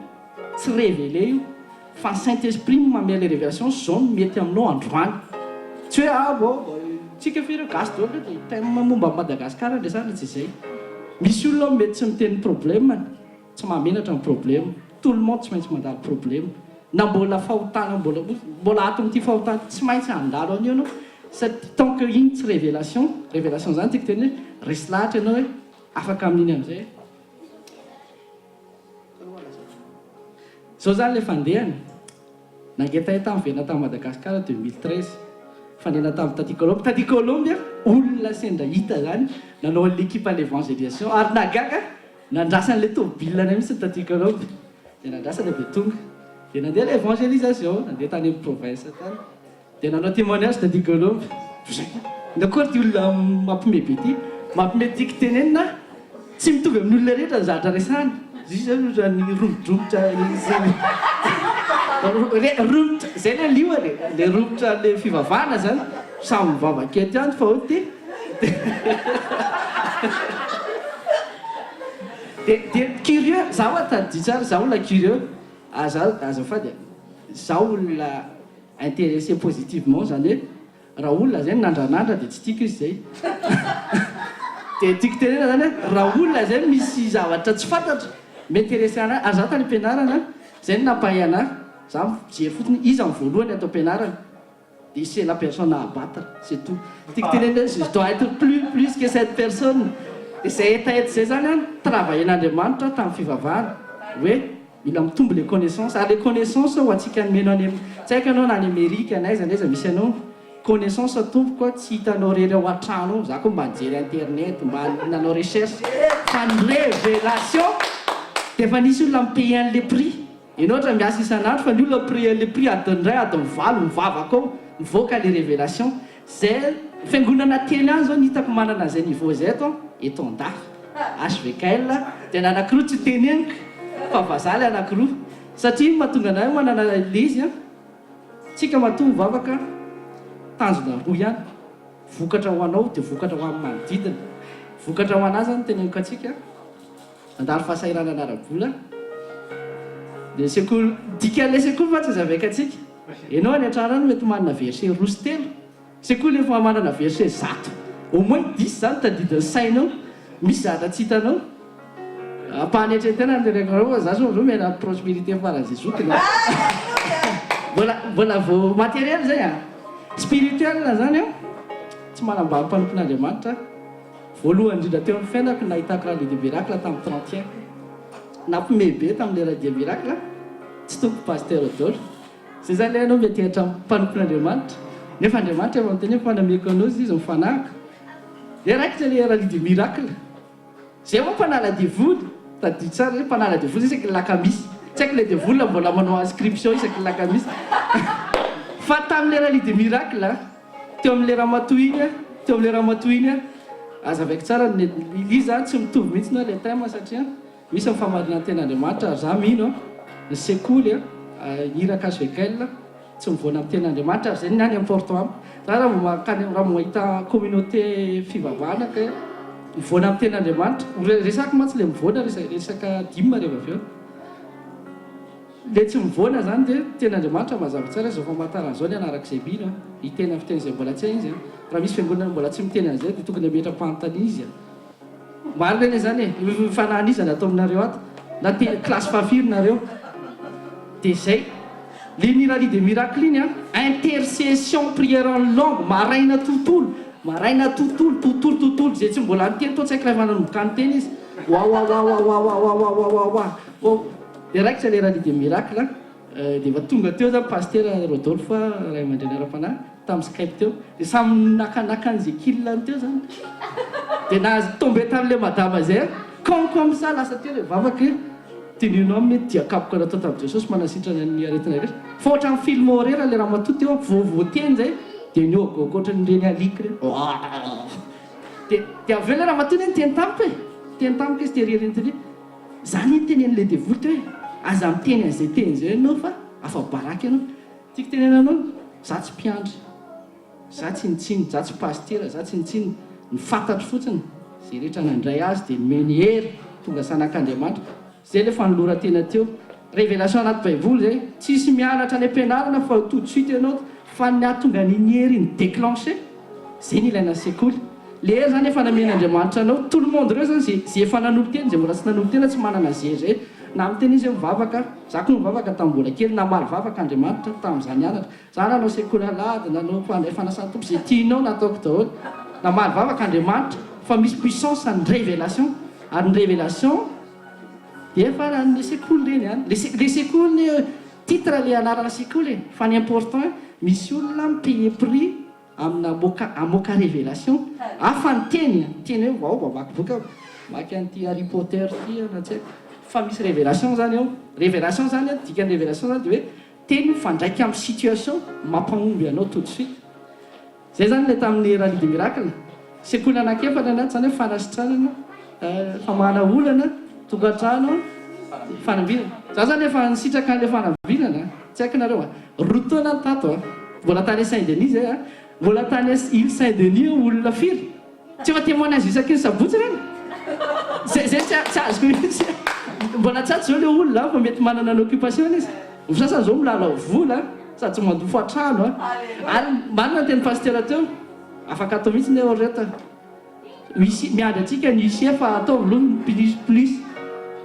tsy revele io fa ny saint esprit no mameha le revelation zao no mety aminao androany tsy hoe ah bon tsika ve ireo gasy daholo ireo dia thème momba an'i Madagascar no resahana tsy izay misy olona ao mety tsy miteny problème-ny tsy mahamenatra ny problème tout le monde tsy maintsy mandalo problème na mbola fahotana mbola mbola ato amin'ity fahotana ity tsy maintsy handalo an'io ianao satria tant que iny tsy revelation revelation zany tiako tenenina hoe resy lahatra ianao hoe afaka amin'iny amin'izay Zao zany le fandehany, nangetaheta niverina tany Madagascar 2013, fanena tamin'ny taty Colombie, taty Colombie olona sendra hita zany nanao an'le equipe an'evangelisation ary nahagaga nandrasan'le tomobilanay mihitsy ny taty Colombie, de nandrasana de tonga, de nandeha le evangelisation, nandeha tany amin'ny province tany. Dia nanao témoignage Daddy Golombe. Inona koa ity olona mampime be ity? Mampime tiako tenenina, tsy mitovy amin'ny olona rehetra ny zavatra resahany. Izy io zany ohatran'ny romodromotra romotra, zay ilay liohany e, ilay romotra ilay fivavahana zany, samy mivavaka eto ihany fa hoe ty. Dia dia curieux, za ho'a tadidio tsara, za olona curieux, aza azafady e, za olona Intéressé positivement zany hoe raha olona zay nandranandra dia tsy tiako izy zay. Dia tiako tenenina zany hoe raha olona zay misy zavatra tsy fantatro mi-intéressé anah, ary za tany am-pianarana zay no nampahay anah, za mijery fotsiny iza no voalohany ato am-pianarana dia c'est la personne à abattre, c'est tout. Tiako tenenina hoe je dois être plus plus que cette personne. Dia zay hetaheta zay zany an, travailler-n'Andriamanitra tamin'ny fivavahana hoe Mila mitombo le connaissance ary le connaissance ho antsika mino any tsy haiko ianao na any Amerika na aiza na aiza misy anao, connaissance tompoko a tsy hitanao rery ao antrano ao, za koa mba nijery internet mba nanao recherche fa ny revelation dia efa nisy olona mi-payer an'le prix, ianao ohatra miasa isan'andro fa ny olona mi-payer an'le prix adiny iray adiny valo mivavaka ao mivoaka le revelation, Zay fiangonana telo ihany zao no hitako manana an'izay niveau izay eto an, eto andafy, HVKL, dia ny anakiroa tsy teneniko fa vazaha ilay anakiroa, satria ny mahatonga anay manana ilay izy an, tsika matoa mivavaka tanjona roa ihany, vokatra ho anao dia vokatra ho an'ny manodidina, vokatra ho anah zany no teneniko antsika, nandalo fahasahiranana ara-bola, dia sekoly, dikan'ilay sekoly mantsy azavaiko antsika. Enao any an-trano any mety manana verset roa sy telo, sekoly efa manana verset 100, au moins dix zany tadidin'ny sainao, misy zavatra tsy hitanao. Ampahanetren-tena ny teneniko anareo fa za zao zao miaina prospérité faran'izay zokiny a. Mbola mbola vao matériel zay a. Spirituel zany an, tsy manambany mpanompon'Andriamanitra aho. Voalohany indrindra teo amin'ny fiainako nahitako rallye de miracle tamin'ny 31. Nampiomehy be tamin'ilay rallye de miracle. Tsy tompo Pasteur daholo. Zay zany le anao miantehatra amin'ny mpanompon'Andriamanitra. Nefa Andriamanitra efa miteny hoe fa nameko anao izy ny fanahiko. Dia raikitra le rallye du miracle. Zay moa mpanala devoly. Tadidio tsara hoe mpanala devoly zay isaky ny lakamisy. Tsy haiko le devoly na mbola manao inscription isaky ny lakamisy. Fa tamin'le rallye du miracle, teo amin'le ramatoa iny, teo amin'le ramatoa iny, azavaiko tsara ny izy zany tsy mitovy mihitsy na le thème satria. Misy ny fahamarinan-ten'Andriamanitra ary za mino an, ny sekoly an, ny iraka HVKL tsy mivoana amin'ny tenin'Andriamanitra ary zay ny ahy ny important amiko. Za raha vao mankany raha vao mahita communauté fivavahana ka mivoana amin'ny tenin'Andriamanitra, ho resako mantsy le mivoana resaka dime rehefa avy eo. Le tsy mivoana zany dia tenin'Andriamanitra mazava tsara izao famantarana izao ny anarak'izay mino an, hiteny amin'ny fiteny izay mbola tsy hay izy an, raha misy fiangonana mbola tsy miteny an'izay dia tokony hametra-panontaniana izy an. Marina anie zany e! Fanahin'iza ny ato aminareo ato? Na te classe fahafiry nareo? De zay. Le ny rallye des miracles iny an, intercession prière en langue maraina tontolo, maraina tontolo, tontolo tontolo, zay tsy mbola niteny toa tsy haiko raha efa nanomboka niteny izy. Wawawawawawawawawawa. Dia raikitra ilay rallye des miracles. Dia efa tonga teo zany Pasitera Rodolphe ray aman-dreny ara-panahy tamin'ny skype teo. Dia samy nakanaka an'izay kil-ny teo zany. Dia nahazo tomber tamin'ilay madama izay aho. Comme comme ça lasa teo ilay vavaka hoe teneno aminy hoe dia kapoka natao tamin'i Jesosy manasitrana ny aretina rehetra. Fa ohatran'ny film horreur ilay ramatoa teo vao voateny izay dia nihoagoaka ohatran'ireny alika ireny. Dia dia avy eo ilay ramatoa anie niteny tamiko e! Niteny tamiko izy tery aoriana tery hoe, za anie nitenenin'ilay devoly teo hoe, aza miteny an'izay teny izay ianao fa afa-baraka ianao. Tiako tenenana anao, za tsy mpiandry, za tsinontsinona, za tsy pasitera, za tsinontsinona, ny fantatro fotsiny, izay rehetra nandray azy dia nomeny hery, tonga zanak'Andriamanitra. Zay le fanoloran-tena teo. Révélation anaty baiboly zay. Tsisy mianatra any am-pianarana fa tout de suite ianao fa ny hahatonga an'iny hery iny déclencher, zay no ilaina ny sekoly. Le hery zany efa namen'Andriamanitra anao, tout le monde reo zany ze ze efa nanolo-tena, ze mbola tsy nanolo-tena tsy manana ze zay. Na miteny izy hoe mivavaka, za koa nivavaka tamin'ny mbola kely, namaly vavaka Andriamanitra tamin'iza nianatra. Za nanao sekoly alahady, nanao mpandray fanasan'ny Tompo, ze tianao nataoko daholo. Namaly vavaka Andriamanitra fa misy puissance ny révélation ary ny révélation dia efa any le sekoly ireny an, le le sekoly ny titre le anarana sekoly e, fa ny important misy olona mi-payer prix amina hamoaka hamoaka révélation, hafa ny teny an, teny hoe vao mamaky boky aho, mamaky an'ity Harry Potter ity aho na tsy haiko, fa misy révélation zany ao, révélation zany an, dikan'ny révélation zany dia hoe teny mifandraika amin'ny situation mampahomby anao tout de suite. Zay zany ilay tamin'ny rallye des miracles. Sekoly anankiefatra ny ato, zany hoe fanasitranana, famahana olana, tokantrano, fanambinana. Za zany efa nisitraka an'ilay fanambinana, tsy haiko nareo a. Roa taona aho tato a. Mbola tany Saint Denis zay a. Mbola tany Ile Saint Denis aho olona firy? Tsy efa témoignage isaky ny sabotsy ireny? Zay zay tsy tsy azoko mihitsy. Mbola tsy ato zao le olona fa mety manana ny occupation-ny izy. Ny sasany zao milalao vola sady tsy mandofo an-trano a. Ary marina ny tenin'i Pasitera teo, afaka atao mihitsy ny hoe reto huissier, miandry antsika ny huissier fa ataovy aloha ny plus plus.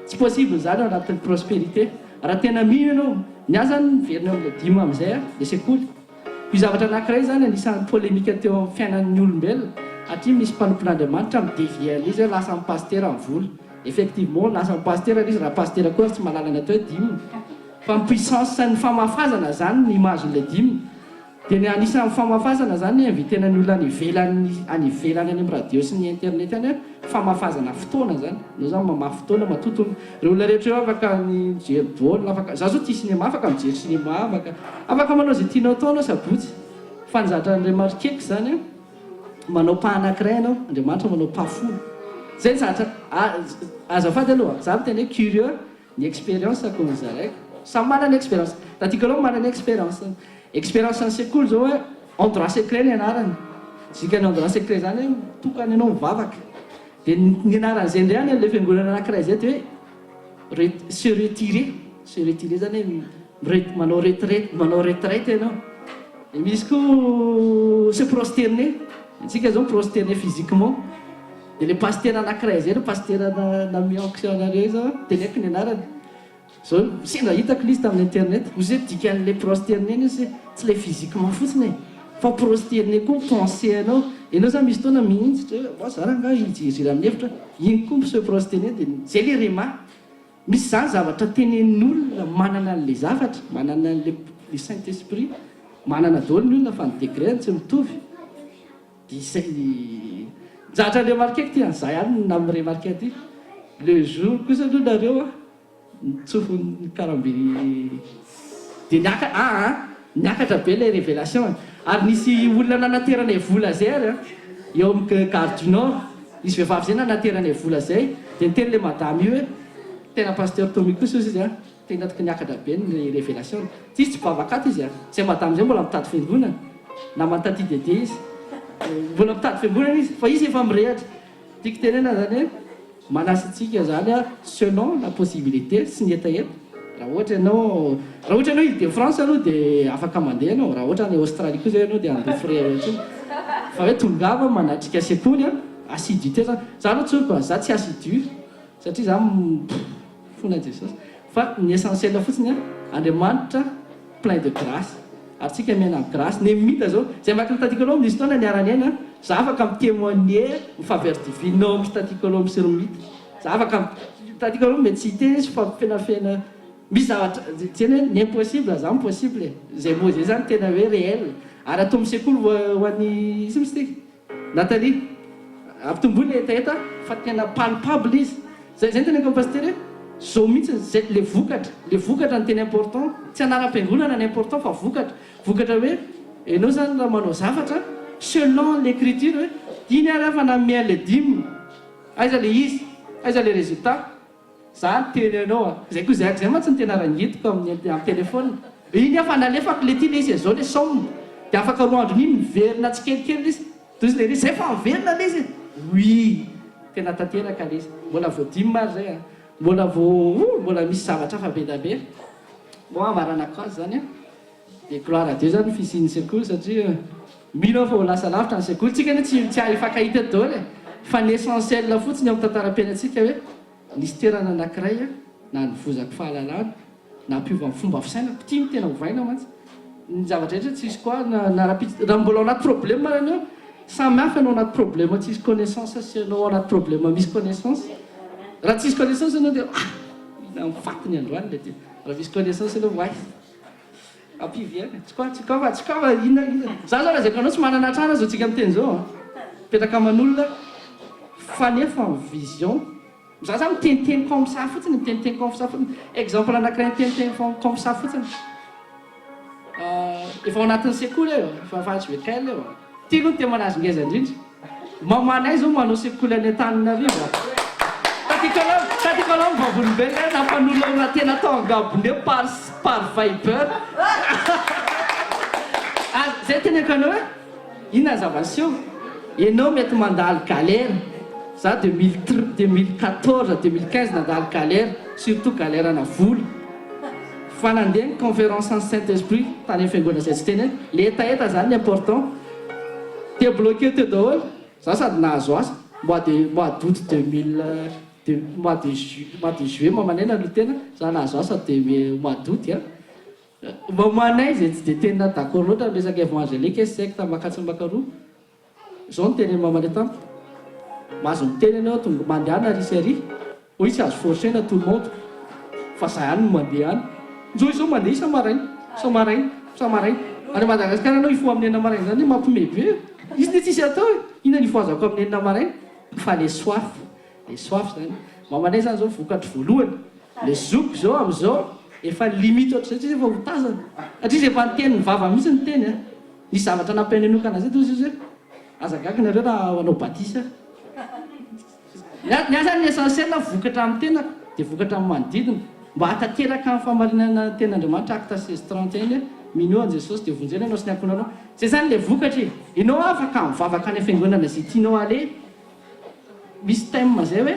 Tsy possible izany ao anatin'ny prospérité. Raha tena mino ianao, ny ahy zany miverina eo amin'ilay dîme amin'izay aho, ilay sekoly. Io zavatra anankiray izany anisan'ny polémique teo amin'ny fiainan'ny olombelona hatria misy mpanompon'Andriamanitra mi-devier an'izy hoe lasa amin'ny pasitera ny vola. Effectivement lasa amin'ny pasitera ilay izy raha pasitera koa ary tsy mahalala ny atao hoe dîme. Fa ny puissance ny famafazana izany ny image n'ilay dîme. Dia ny anisan'ny famafazana izany inviter-na ny olona any ivelany any ivelany any amin'ny radio sy ny internet any famafazana fotoana izany. Anao izany mamafy fotoana matoa tonga. Ireo olona rehetra ireo afaka mijery baolina, afaka, za zao tia cinéma, afaka mijery cinéma, afaka, afaka manao izay tianao atao anao sabotsy. Fa ny zavatra ni-remarquer-ko izany an, manao pas anankiray ianao, Andriamanitra manao pas folo. Izay ny zavatra, azafady aloha, za miteny hoe curieux, ny expérience-ko no zaraiko. Samy manana ny expérience. Taty Colombe manana ny expérience-ny. Expérience ny sekoly izao hoe endroit secret ny anarany. Dikan'ny endroit secret izany hoe mitokana ianao mivavaka. Dia ny anaran'izay indray any amin'ilay fiangonana anankiray izay dia hoe re, se retirer, se retirer izany hoe mire, manao retraite, manao retraite ianao. Dia misy koa se prosterner, antsika izao mi-prosterner physiquement. Dia ilay pasitera anankiray izay, ilay pasitera na-mi-onction anareo izao, teneniko ny anarany. Zao sendra hitako ilay izy tamin'ny internet, ozy hoe dikan'ilay prosterner anie se tsy ilay physiquement fotsiny e, fa prosterner koa ny pensée anao, ianao zany misy fotoana mihinjitra hoe wa za rangaha hijerijery amin'ny hevitra, iny koa mi-se prosterner dia zay ilay rhema, misy zany zavatra tenenin'olona manana an'ilay zavatra, manana an'ilay le saint esprit, manana daholo ny olona fa ny degré-ny tsy mitovy. Dia izay zavatra remarquer-ko ty an, za ihany no nami-remarquer aty, le jour kosa aloha nareo an, nitsofon'ny karamby dia niaka aa niakatra be ilay révélation e, ary nisy olona nanateranay vola zay ary an, eo amin'ny gare du nord, nisy vehivavy zay nanateranay vola zay, dia niteny ilay madame io hoe tena pasteur Tommy kosa ozy izy an, Tena tokony hiakatra be ny révélation. Tsy izy tsy mpivavaka ato izy a. Zay madame zay mbola mitady fiangonana. Naman'i taty Dédé izy. Mbola mitady fiangonana izy fa izy efa mirehatra. Tiako tenena zany hoe manasa antsika zany a selon la possibilité sy ny hetaheta. Raha ohatra ianao raha ohatra ianao Ile de France aloha dia afaka mandeha ianao. Raha ohatra any Australie koa zao ianao dia handoa frais eo intsony. Fa hoe tongava manatrika sekoly a, assiduité zany. Za aloha tsoriko a, za tsy assidu satria za Fona Jesosy. Fa ny essentiel fotsiny an, Andriamanitra plein de grâce. Ary tsika miaina amin'ny grâce. Nehemita zao, zay maka ny Taty Colombe nisy fotoana niara-niaina, za afaka mi-témoigner ny faveur divine ao amin'ny Taty Colombe sy ry Mita. Za afaka tadiko aloha mety tsy hiteny izy fa fenafena misy zavatra tena hoe ny impossible zany possible e. Zay mot zay zany tena hoe réel. Ary ato amin'ny sekoly ho an'i iza moa izy ity? Nathalie. Ampitomboy le hetaheta fa tena palpable izy. Zay zay no teneniko amin'i Pasitera hoe zao mihitsy zay le vokatra, le vokatra no tena important. Tsy anaram-piangonana ny important fa vokatra. Vokatra hoe enao zany raha manao zavatra selon l'écriture hoe iny ary aho fa nanome an'le dime. Aiza le izy? Aiza le résultat? Za niteny anao a! Zay koa zay zay mantsy no tena rangitiko amin'ny amin'ny téléphone. Iny aho fa nalefako le ty le izy e, zao le somme. De afaka roa andro n'iny miverina tsikelikely le izy. Tohizo le izy, zay fa miverina le izy e! Oui! Tena tanteraka le izy. Mbola vao dime ary zay a! Mbola vao oh! Mbola misy zavatra hafa be da be. Bon amaranako azy zany a! Dia gloire à Dieu zany ny fisian'ny sekoly satria mino aho fa ho lasa lavitra ny sekoly. Tsika anie tsy tsy hifankahita eto daholo e! Fa ny essentiel fotsiny eo amin'ny tantaram-piainantsika hoe nisy toerana anankiray nanovozako fahalalana, nampiova ny fomba fisainako. Ity no tena ovaina mantsy. Ny zavatra rehetra tsisy quoi na na raha raha mbola ao anaty problème ary ianao, samy hafa ianao anaty problème tsisy connaissance sy ianao anaty problème misy connaissance. Raha tsisy connaissance ianao dia ah! Inona ny fatiny androany le ty. Raha misy connaissance ianao oay! Ampiviana. Tsy quoi, tsy quoi fa, tsy quoi fa inona inona. Za zao lazaiko anao tsy manana trano zao tsika miteny zao an. Mipetraka aman'olona fa nefa ny vision. Za zany miteniteny comme ça fotsiny, miteniteny comme ça fotsiny. Exemple anakiray miteniteny comme ça fotsiny. Efa ao anatin'ny sekoly eo, efa efa HVKL eo. Ty aloha no témoignage ngeza indrindra. Mamanay zao manao sekoly any Antananarivo a. Taty Colombe, taty Colombe vavolombelona nampanolorana tena tao Angabone par par Viber. Ary zay teneniko anao hoe inona ny zava-niseho? Enao mety mandalo galère, za 2014, 2015 nandalo galère, surtout galère-na vola. Fa nandeha ny conférence ny Saint Esprit tany amin'ny fiangonana izay tsy teny le hetaheta zany ny important debloquer teo daholo za sady nahazo asa mois de mois d'août 2000 de mois de ju mois de juillet mamanay naloha tena za nahazo asa de mois d'août a mamanay izay tsy de tena d'accord loatra amin'ny resaka évangélique secte makatsy makaroa Izao no tenenin'i Mamanay tamiko, Mahazo miteny ianao tonga mandehana ary sy ary, hoy tsy azo forcer-na tout le monde fa za ihany no mandeha any. Njoo izao mandeha isa-maraina, isa-maraina, isa-maraina. Any Madagasikara ianao hifoha amin'ny enina maraina izany mampiomehy be e! Izy ne tsisy atao e! Inona no hifohazako amin'ny enina maraina? Fa le soif, le soif izany. Mamanay izany izao vokatry voalohany. Le zokiko izao amin'izao efa limite ohatr'izay tsy izy efa ho tazana. Satria izy efa niteny ny vava mihitsy niteny a. Nisy zavatra nampianenoko anazy eto izy hoe aza gaga nareo raha hanao batisa. Ny ahy ny ahy zany ny essentiel vokatra amin'ny tenako dia vokatra amin'ny manodidina mba hahatanteraka ny fahamarinana ny tenin'Andriamanitra Actes 16 31 hoe minoa an'i Jesosy dia vonjena ianao sy ny ankohonanao. Zay zany le vokatra e. Ianao afaka mivavaka any am-fiangonana izay tianao aleha. Misy thème zay hoe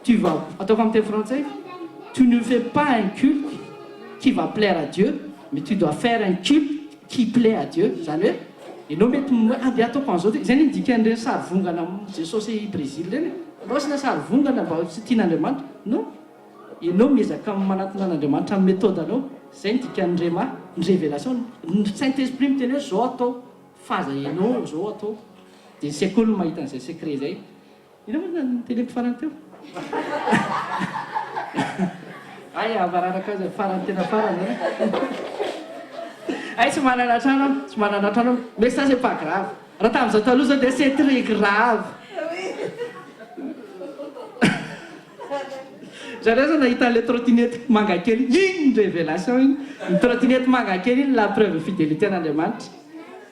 Tu vas, ataoko amin'ny teny frantsay, tu ne fais pas un culte qui va plaire à Dieu, mais tu dois faire un culte qui plait à Dieu. Izany hoe, ianao mety hoe andeha ataoko an'izao ty, izay ny dikan'ireny sary vongana Jesosy Brésil ireny e. Alao asiana sary vongana mba tsy tian'Andriamanitra. Non. Ianao miezaka manatona an'Andriamanitra amin'ny méthode anao. Izay ny dikan'ny rhema, ny révélation. Ny Saint Esprit miteny hoe zao atao, fa aza ianao zao atao. Dia ny sekoly no mahita an'izay secret izay. Inona moa no noteneniko farany teo? Hay hamararaka azy farany tena farany zany. Hay tsy manana trano aho, tsy manana trano aho. Mais ça c'est pas grave. Raha tamin'izaho taloha zao dia c'est très grave. Zareo zao nahita an'ilay trottinette manga kely iny, iny révélation iny. Ny trottinette manga kely iny la preuve fidélité an'Andriamanitra.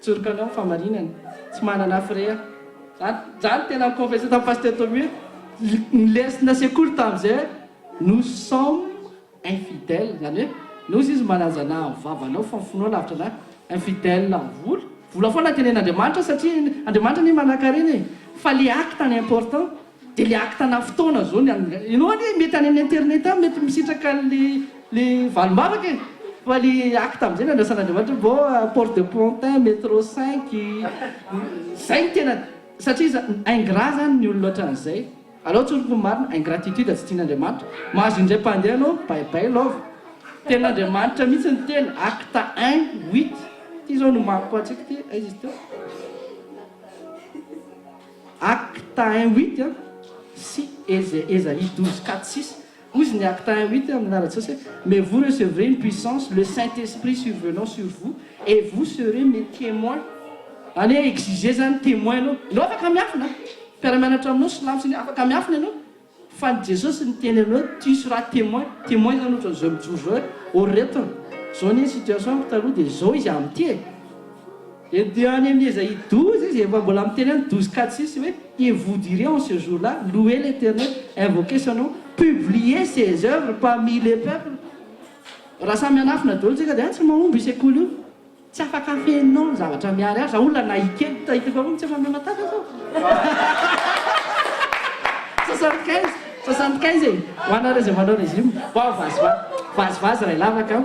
Tsoriko anao ny fahamarinana. Tsy manana frais aho. Zany zany tena ni confesser tamin'i Pasteur Tommy hoe ny lesona sekoly tamin'izay hoe nous sommes infidèles zany hoe nous izy manaja anah amin'ny vavanao fa ny fonao lavitra anah infidèle amin'ny vola vola foana tenen'Andriamanitra satria Andriamanitra anie manankarena e fa le acte ny important dia le acte ana fotoana zao ny ianao anie mety any amin'ny internet any mety misitraka an'le le valim-bavaka e! Fa le acte amizay no andrasan'Andriamanitra hoe bon porte de Pantin métro cinq zay no tena satria ingrat zany ny olona ohatran'izay aleo tsoriko ny marina ingratitude tsy tian'Andriamanitra mahazo indray mpandeha anao bye bye love tenin'Andriamanitra mihitsy ny teny acte un huit ty zao no mariko antsika ty aiza izy teo acte un huit an. Sy Esaïe 12, 4, 6. Hoy izy ny Acte 1, 8 amin'ny anaran'i Jesosy hoe, Mais vous recevrez une puissance, le Saint-Esprit survenant sur vous, et vous serez mes témoins. Any hoe exiger zany témoin ianao. Ianao afaka miafina, mpiara-mianatra aminao silamo sy ny afaka miafina ianao, fa ny Jesosy niteny anao hoe tu seras témoin. Témoin zany ohatran'izao mijoro zao hoe, ô ry reto, zao anie ny situation-ko taloha dia zao izy amin'ity e. Dia dia any amin'ny Esaïe 12 izy efa mbola miteny any 12 4 6 hoe, Et vous direz en ce jour-là, louez l'Eternel, invoquez son nom, publiez ses œuvres parmi les peuples. Raha samy hanafina daholo tsika dia tsy mahomby io sekoly io. Tsy afaka afeninao ny zavatra miharihary. Za olona na ikely hitako aloha tsy efa mihamataka zao. 75, 75 e! Ho anareo izay manao régime. Bon, vazivazy, vazivazy iray lavaka an.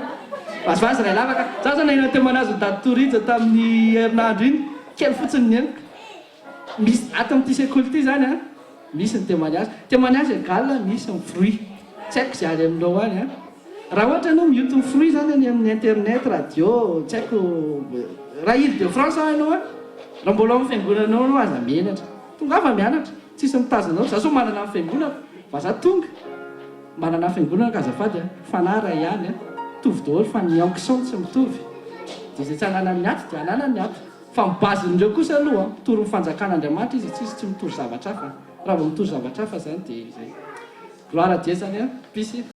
Vazivazy iray lavaka. Za zao naheno témoignage n'i Daditoa Rija tamin'ny herinandro iny, kely fotsiny ny henoko. Misy ato amin'ity sekoly ity izany an, misy ny témoignage. Témoignage égal misy ny fruit. Tsy haiko izay any aminao any an. Raha ohatra ianao mioty ny fruit izany any amin'ny internet, radio, tsy haiko, raha Ile de France aho ianao an, raha mbola ao amin'ny fiangonana ao ianao aza menatra. Tongava mianatra, tsisy mitazona anao. Za zao manana ny fiangonako, fa za tonga manana ny fiangonana ka azafady an, fanahy iray ihany an, mitovy daholo fa ny onction tsy mitovy. Dia izay tsy ananan'ny ato dia ananan'ny ato. Fa ny base-n'ireo kosa aloha an, mpitory ny fanjakan'Andriamanitra izy, tsisy tsy mitory zavatra hafa. Raha vao mitory zavatra hafa izany dia izay. Gloire à Dieu zany an, peace.